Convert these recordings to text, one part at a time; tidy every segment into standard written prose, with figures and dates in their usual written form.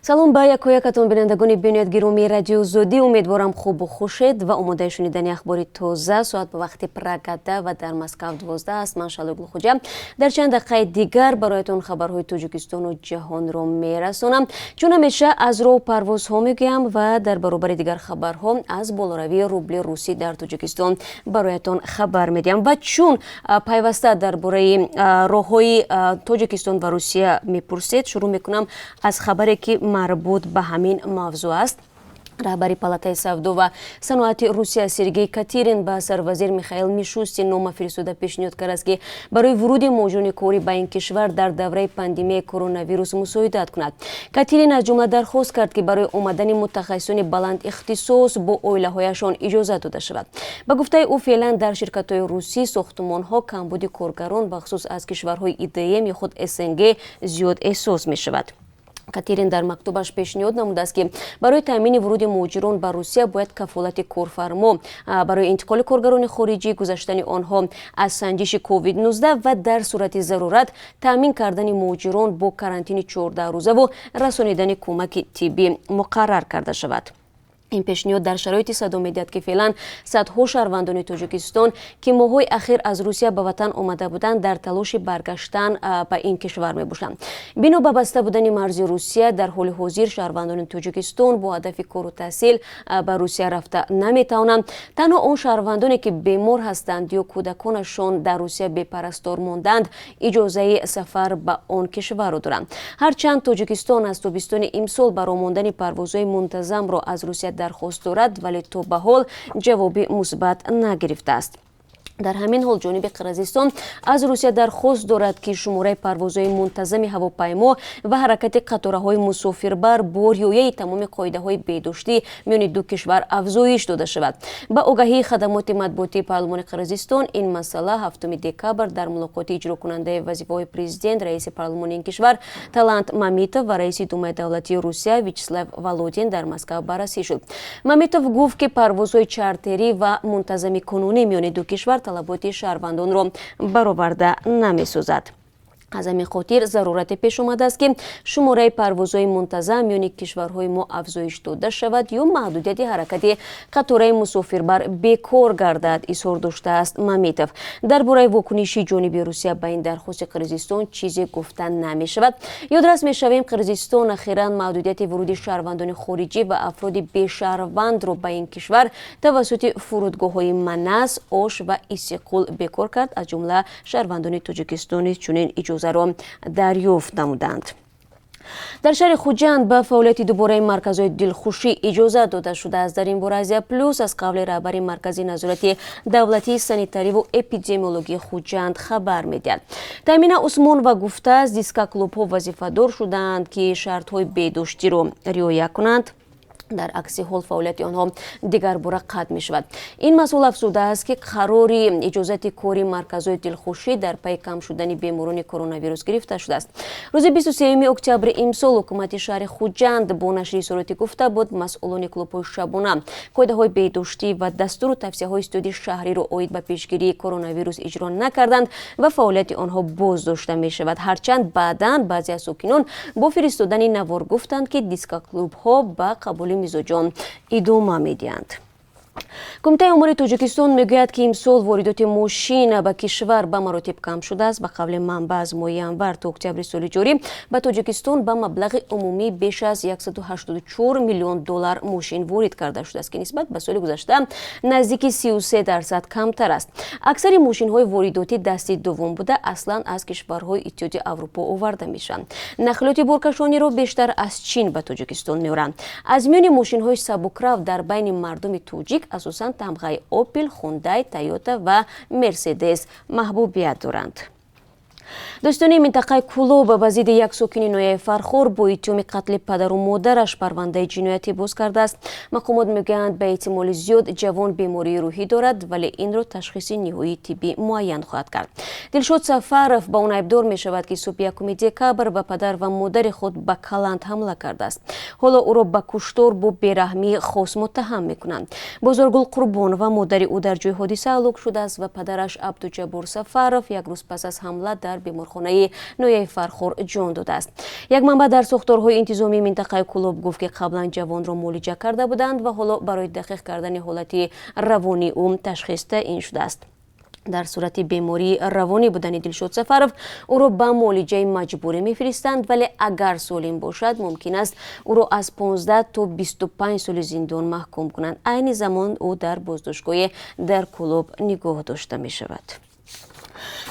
Салом ба якоякатон, бинандагони бениҳоят гиромии Радиои Озодӣ. Умедворам, хубу хушед ва омодаи шунидани ахбори тоза. Соат ба вақти Прага 10 ва дар Москав 12 аст. Ман Шалои Гулхуҷа дар чанд дақиқаи дигар бароятон хабарҳои Тоҷикистону ҷаҳонро мерасонам. Чун ҳамеша аз роҳу парвозҳо мегӯям ва дар баробари дигар хабарҳо аз болоравии рубли русӣ дар Тоҷикистон бароятон хабар медиҳам. Ва чун пайваста дар бораи роҳҳои Тоҷикистон ва Русия мепурсед, шурӯъ мекунам аз хабаре, ки марбут ба ҳамин мавзӯъ аст. Раҳбари Палатаи савдо ва саноати Русия Сергей Катырин ба сарвазир Михаил Мишустин нома фиристода, пешниҳод кардааст, ки барои вуруди муҳоҷирони корӣ ба ин кишвар дар давраи пандемияи коронавирус мусоидат кунад. Катырин аз ҷумла дархост кард, ки барои омадани мутахассисони баландихтисос бо оилаҳояшон иҷозат дода шавад. Ба гуфтаи ӯ, феълан дар ширкатҳои русӣ сохтумонҳо камбуди коргарон, бахусус аз кишварҳои ИДМ ё худ СНГ, зиёд эҳсос мешавад. Катырин дар мактубаш пешниҳод намудааст, ки барои таъмини вуруди муҳоҷирон ба Русия бояд кафолати корфармо барои интиқоли коргарони хориҷӣ, гузаштани онҳо аз санҷиши COVID-19 ва дар сурати зарурат таъмин кардани муҳоҷирон бо карантини 14 рӯзаву расонидани кӯмаки тиббӣ муқаррар карда шавад. Ин пешниҳод дар шароите садо медиҳад, ки феълан садҳо шаҳрвандони Тоҷикистон, ки моҳҳои ахир аз Русия ба ватан омада буданд, дар талоши баргаштан ба ин кишвар мебошанд. Бино ба баста будани марзи Русия, дар ҳоли ҳозир шаҳрвандони Тоҷикистон бо ҳадафи кору таҳсил ба Русия рафта наметавонанд. Танҳо он шаҳрвандоне, ки бемор ҳастанд ё кӯдаконашон дар Русия бепарастор монданд, иҷозаи сафар ба он кишварро доранд. Ҳарчанд Тоҷикистон аз тобистони имсол барои мондани парвозҳои мунтазамро аз Русия дархост дорад, вале то ба ҳол ҷавоби мусбат нагирифтааст. Дар ҳамин ҳол ҷониби Қирғизистон аз Русия дархост дорад, ки шумораи парвозҳои мунтазами ҳавопаймо ва ҳаракати қатораҳои мусофирбар бо риояи тамоми қоидаҳои беҳдоштӣ миёни ду кишвар афзоиш дода шавад. Ба огаҳии хадамоти матбуотии парлумони Қирғизистон, ин масъала 7 декабр дар мулоқоти иҷрокунандаи вазифаҳои президент, раиси парлумони ин кишвар Талант Мамитов ва раиси Думаи давлатии Русия Вячеслав Володин дар Москав баррасӣ шуд. Мамитов гуфт, ки парвозҳои чартерӣ ва мунтазами кунунӣ миёни ду кишвар талаботи шаҳрвандонро бароварда намесозад. Аз ҳамин хотир зарурате пеш омадааст, ки шумораи парвозҳои мунтазам миёни кишварҳои мо афзоиш дода шавад ё маҳдудияти ҳаракати қатораи мусофирбар бекор гардад, изҳор доштааст Мамитов. Дар бораи вокуниши ҷониби Русия ба ин дархости Қирғизистон чизе гуфта намешавад. Ёдрас мешавем, Қирғизистон ахиран маҳдудияти вуруди шаҳрвандони хориҷӣ ва афроди бешаҳрвандро ба ин кишвар тавассути фурудгоҳҳои Манас, Ош ва Иссиқул бекор кард. Аз ҷумла шаҳрвандони Тоҷикистон низ чунин иҷозаро дарёфт намуданд. Дар шаҳри Хуҷанд ба фаъолияти дубораи марказҳои дилхушӣ иҷозат дода шудааст. Дар ин бора Азия Плюс аз қавли раҳбари Маркази назорати давлатии санитариву эпидемиологии Хуҷанд хабар медиҳад. Таъмина Усмонова гуфтааст, дискоклубҳо вазифадор шудаанд, ки шартҳои беҳдоштиро риоя кунанд, дар акси ҳол фаъолияти онҳо дигарбора қатъ мешавад. Ин масъул афзудааст, ки қарори иҷозати кори марказҳои дилхушӣ дар пайи кам шудани беморони коронавирус гирифта шудааст. Рӯзи 23 октябри имсол ҳукумати шаҳри Хуҷанд бо нашри изҳороте гуфта буд, масъулони клубҳои шабона қоидаҳои беҳдоштӣ ва дастуру тавсияҳои истиҳоди шаҳриро оид ба пешгирии коронавирус иҷро накарданд ва фаъолияти онҳо боздошта мешавад. Ҳарчанд баъдан баъзе аз сокинон бо фиристодани навор гуфтанд, ки дискоклубҳо ба қабули мизоҷон идома медиҳанд. Кумитаи омори Тоҷикистон мегӯяд, ки имсол воридоти мошин ба кишвар ба маротиб кам шудааст. Ба қавли манбаъ, аз моҳи январ то октябри соли ҷорӣ ба Тоҷикистон ба маблағи умумӣ беш аз 184 миллион доллар мошин ворид карда шудааст, ки нисбат ба соли гузашта наздики 33% камтар аст. Аксари мошинҳои воридотӣ дасти дуввум буда, аслан аз кишварҳои Иттиҳоди Аврупо оварда мешаванд. Нақлиёти боркашониро бештар аз Чин ба Тоҷикистон меоранд. Аз миёни мошинҳои сабукрав дар байни мардуми тоҷик асосан тамғаи Опел, Хундай, Тойота ва Мерседес маҳбубият доранд. Дӯстони минтақаи Кӯлоб ба зидди як сокини ноҳияи Фархор бо иттиҳоми қатли падару модараш парвандаи ҷиноятӣ боз кардааст. Мақомот мегӯянд, ба эҳтимоли зиёд ҷавон бемории рӯҳӣ дорад, вале инро ташхиси ниҳоии тиббӣ муайян хоҳад кард. Дилшод Сафаров ба он айбдор мешавад, ки субҳи 1 декабр ба падар ва модари худ ба каланд ҳамла кардааст. Ҳоло ӯро ба куштор бо бераҳмии хос муттаҳам мекунанд. Бозоргул Қурбонова, модари ӯ, дар ҷои ҳодиса ҳалок шудааст ва падараш Абдуҷаббор Сафаров як рӯз пас аз ҳамла дар Дар беморхонаи ноҳияи Фархор ҷон додааст. Як манбаъ дар сохторҳои интизомии минтақаи Кӯлоб гуфт, ки қаблан ҷавонро муолиҷа карда буданд ва ҳоло барои дақиқ кардани ҳолати равонии ӯ ташхис таъин шудааст. Дар сурати бемории равонӣ будани Дилшод Сафаров ӯро ба муолиҷаи маҷбурӣ мефиристанд, вале агар солим бошад, мумкин аст ӯро аз 15 то 25 соли зиндон маҳкум кунанд. Айни замон ӯ дар боздоштгоҳе дар Кӯлоб нигоҳ дошта мешавад.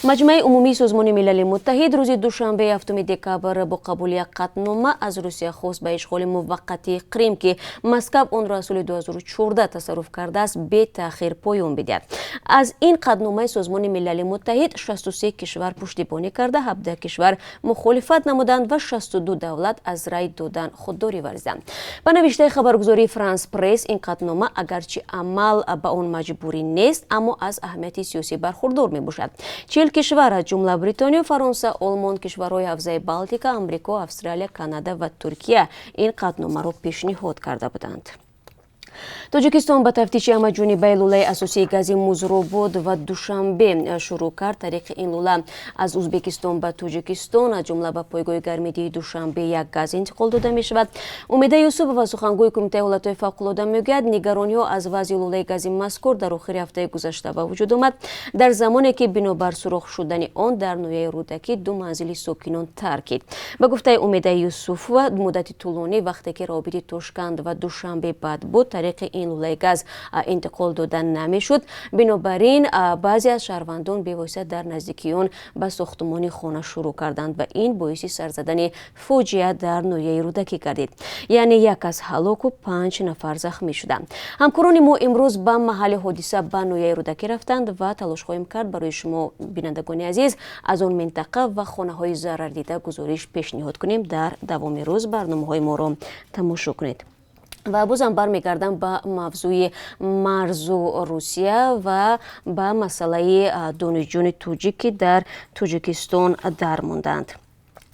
Маҷмаи умумии Созмони Милали Муттаҳид рӯзи душанбе, 7 декабр, бо қабули як қатънома аз Русия хост, ба ишғоли муваққатии Қрим, ки Москав онро аз соли 2014 тасарруф кардааст, бетаъхир поён бидиҳад. Аз ин қатъномаи Созмони Милали Муттаҳид 63 кишвар пуштибонӣ карда, 17 кишвар мухолифат намуданд ва 62 давлат аз рай додан худдорӣ варзиданд. Ба навиштаи хабаргузории Франс Пресс, ин қатънома агарчи амал ба он маҷбурӣ нест, аммо аз аҳамияти сиёсӣ бархурдор мебошад. 40 кишвар, аз ҷумла Бритониё, Фаронса, Олмон, кишварҳои ҳавзаи Балтика, Амрико, Австралия, Канада ва Туркия ин қатъномаро пешниҳод карда буданд. Тоҷикистон ба тафтиши ҳамаҷонибаи лӯлаи асосии гази Музробод ва Душанбе шурӯъ кард. Тариқи ин лӯла аз Узбекистон ба Тоҷикистон, аз ҷумла ба пойгоҳи гармидиҳии Душанбе, як газ интиқол дода мешавад. Умеда Юсупова, сухангӯи Кумитаи ҳолатҳои фавқулода, мегӯяд, нигарониҳо аз вазъи лӯлаи гази мазкур дар охири ҳафтаи гузашта ба вуҷуд омад, дар замоне ки бинобар сурох шудани он дар ноҳияи Рӯдакӣ ду манзили сокинон таркид. Ба гуфтаи Умеда Юсуфова, муддати тӯлонӣ, вақте ки равобити Тошканд ва Душанбе бад буд, тариқи ин лӯлаи газ интиқол дода намешуд. Бинобар ин баъзе аз шаҳрвандон бевосита дар наздикии он ба сохтмони хона шурӯъ карданд ва ин боиси сар задани фоҷиа дар ноҳияи Рӯдакӣ гардид, яъне як кас ҳалоку панҷ нафар захмӣ шуданд. Ҳамкорони мо имрӯз ба маҳалли ҳодиса, ба ноҳияи Рӯдакӣ рафтанд ва талош хоҳем кард, барои шумо, бинандагони азиз, аз он минтақа ва хонаҳои зарардида гузориш пешниҳод кунем. Дар давоми рӯз барномаҳои моро тамошо кунед. Ва бозам бармегардам ба мавзӯи марзу Русия ва ба масъалаи донишҷӯёни тоҷик, ки дар Тоҷикистон дармонданд.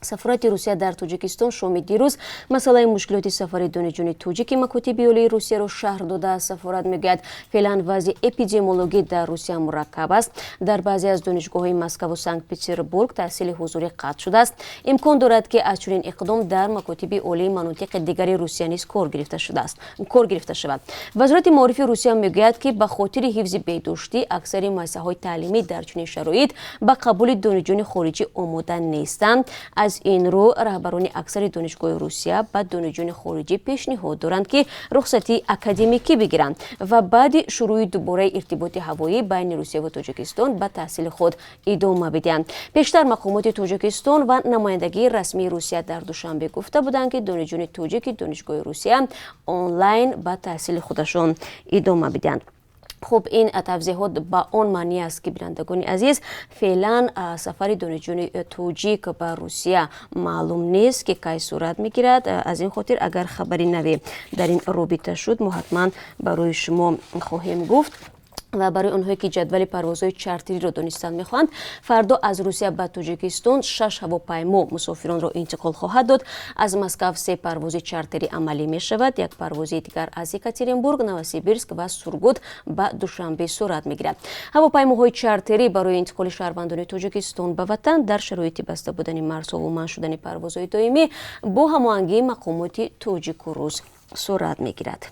Сафорати Русия дар Тоҷикистон шоми дирӯз масъалаи мушкилоти сафари донишҷӯёни тоҷики макотиби олии Русияро шарҳ додааст. Сафорат мегӯяд, феълан вазъи эпидемиологӣ дар Русия мураккаб аст. Дар баъзе аз донишгоҳҳои Москаву Санкт Петербург таҳсили ҳузурӣ қатъ шудааст. Имкон дорад, ки аз чунин иқдом дар макотиби олии манотиқи дигари Русия низ кор гирифта шавад. Вазорати маорифи Русия мегӯяд, ки ба хотири ҳифзи беҳдоштӣ аксари муассисаҳои таълимӣ дар чунин шароит ба қабули донишҷӯёни хориҷӣ омода нестанд. Аз ин рӯ раҳбарони аксари донишгоҳи Русия ба донишҷӯёни хориҷӣ пешниҳод доранд, ки рухсатии академикӣ бигиранд ва баъди шурӯъи дубораи иртиботи ҳавоӣ байни Русия ва Тоҷикистон ба таҳсили худ идома бидиҳанд. Пештар мақомоти Тоҷикистон ва намояндагии расмии Русия дар Душанбе гуфта буданд, ки донишҷӯёни тоҷики донишгоҳи Русия онлайн ба таҳсили худашон идома бидиҳанд. Хуб, ин тавзеҳот ба он маънӣ аст, ки, бинандагони азиз, феълан сафари донишҷӯёни тоҷик ба Русия маълум нест, ки кай сурат мегирад. Аз ин хотир, агар хабари наве дар ин робита шуд, мо ҳатман барои шумо хоҳем гуфт. Ва барои онҳое, ки ҷадвали парвозҳои чартериро донистан мехоҳанд, фардо аз Русия ба Тоҷикистон шаш ҳавопаймо мусофиронро интиқол хоҳад дод. Аз Москав се парвози чартерӣ амалӣ мешавад. Як парвози дигар аз Екатеринбург, Новосибирск ва Сургут ба Душанбе сурат мегирад. Ҳавопаймоҳои чартерӣ барои интиқоли шаҳрвандони Тоҷикистон ба ватан дар шароити баста будани марзҳову манъ шудани парвозҳои доимӣ бо ҳамоҳангии мақомоти тоҷику рус сурат мегирад.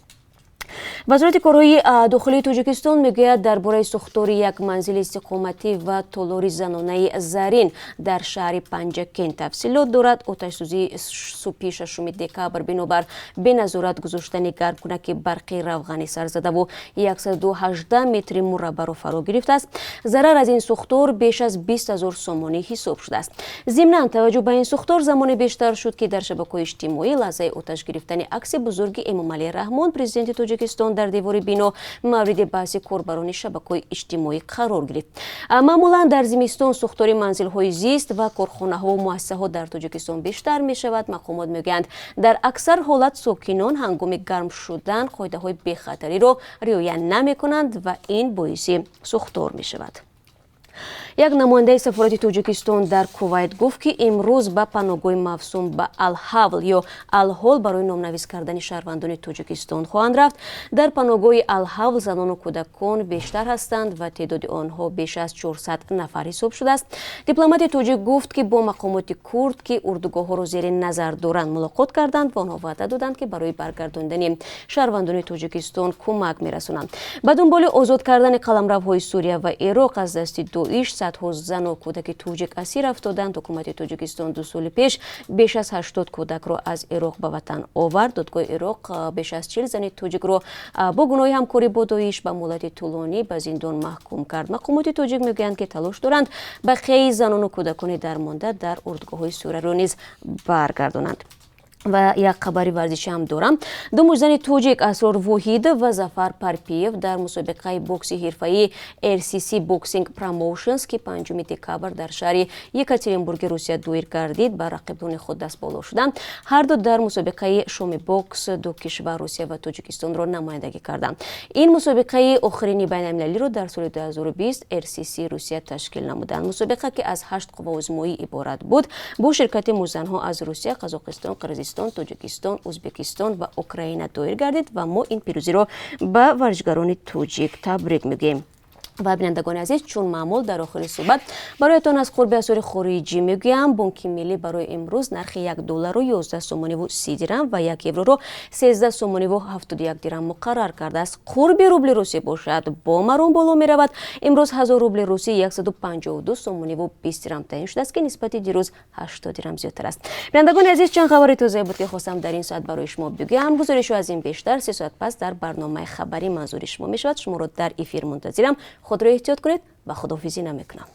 Вазорати корҳои дохилии Тоҷикистон мегӯяд, дар бораи сӯхтори як манзили истиқоматӣ ва толори занонаи Зарин дар шаҳри Панҷакент тафсилот дорад. Оташсӯзии субҳи 6 декабр бинобар беназорат гузоштани гармкунаки барқи равғанӣ сар задаву 118 метри мураббаъро фаро гирифтааст. Зарар аз ин сӯхтор беш аз 20 ҳазор сомонӣ ҳисоб шудааст. Зимнан, таваҷҷӯҳ ба ин сӯхтор замоне бештар шуд, ки дар шабакаҳои иҷтимоӣ лаҳзаи оташ гирифтани акси бузурги Эмомалӣ Раҳмон, президенти Тоҷикистон, дар девори бино мавриди баҳси корбарони шабакаҳои иҷтимоӣ қарор гирифт. Маъмулан дар зимистон сӯхтори манзилҳои зист ва корхонаҳову муассисаҳо дар Тоҷикистон бештар мешавад. Мақомот мегӯянд, дар аксар ҳолат сокинон ҳангоми гарм шудан қоидаҳои бехатариро риоя намекунанд ва ин боиси сӯхтор мешавад. Як намояндаи сафорати Тоҷикистон дар Кувайт гуфт, ки имрӯз ба паноҳгоҳи мавсум ба Алҳавл ё Алҳол барои номнавис кардани шаҳрвандони Тоҷикистон хоҳанд рафт. Дар паноҳгоҳи Алҳавл занону кӯдакон бештар ҳастанд ва теъдоди онҳо беш аз 400 нафар ҳисоб шудааст. Дипломати тоҷик гуфт, ки бо мақомоти курд, ки урдугоҳҳоро зери назар доранд, мулоқот карданд ва онҳо ваъда доданд, ки барои баргардондани шаҳрвандони Тоҷикистон кӯмак мерасонанд. Ба дунболи озод кардани қаламравҳои Сурия ва Ироқ аз дасти Доиш, садҳо зану кӯдаки тоҷик асир афтоданд. Ҳукумати Тоҷикистон 2 соли пеш беш аз 80 кӯдакро аз Ироқ ба ватан овард. Додгоҳи Ироқ беш аз 40 зани тоҷикро бо гуноҳи ҳамкорӣ бо Доиш ба муҳлати тӯлонӣ ба зиндон маҳкум кард. Мақомоти тоҷик мегӯянд, ки талош доранд бақияи занону кӯдакони дармонда дар урдугоҳҳои Сурияро низ баргардонанд. Ва як хабари варзишӣ ҳам дорам. Ду муштзани тоҷик, Асрор Воҳидов ва Зафар Парпиев, дар мусобиқаи бокси ҳирфаии RCC Boxing Promotions, ки 5 декабр дар шаҳри Екатеринбурги Русия доир гардид, ба рақибони худ дастболо шуданд. Ҳарду дар мусобиқаи шоми бокс ду кишвар, Русия ва Тоҷикистонро, намояндагӣ карданд. Ин мусобиқаи охирини байналмилалиро дар соли 2020 RCC Русия ташкил намуданд. Мусобиқа, ки аз ҳашт қувваозмоӣ иборат буд, бо ширкати муштзанҳо аз Русия, Қазоқистон, Қирғизистон, Тоҷикистон, Ӯзбекистон ва Украина доир гардид ва мо ин пирӯзиро ба варзишгарони тоҷик табрик мегӯем. Ва, бинандагони азиз, чун маъмул, дар охири суҳбат бароятон аз қурби асъори хориҷӣ мегӯям. Бонки Миллӣ барои имрӯз нархи 1 долларро 11 сомониву 30 дирам ва 1 евроро 13 сомониву 71 дирам муқаррар кардааст. Қурби рубли русӣ бошад, бо маром боло меравад. Имрӯз 1000 рубли русӣ 152 сомониву 20 дирам таъин шудааст, ки нисбати дирӯз 80 дирам зиёдтар аст. Бинандагони азиз, чанд хабари тозае буд, ки хостам дар ин соат барои шумо бигӯям. Гузоришҳо аз ин бештар 3 соат пас дар барномаи хабарӣ манзури шумо мешавад. Шуморо дар эфир мунтазирам. Худро эҳтиёт кунед ва худоҳофизӣ намекунам.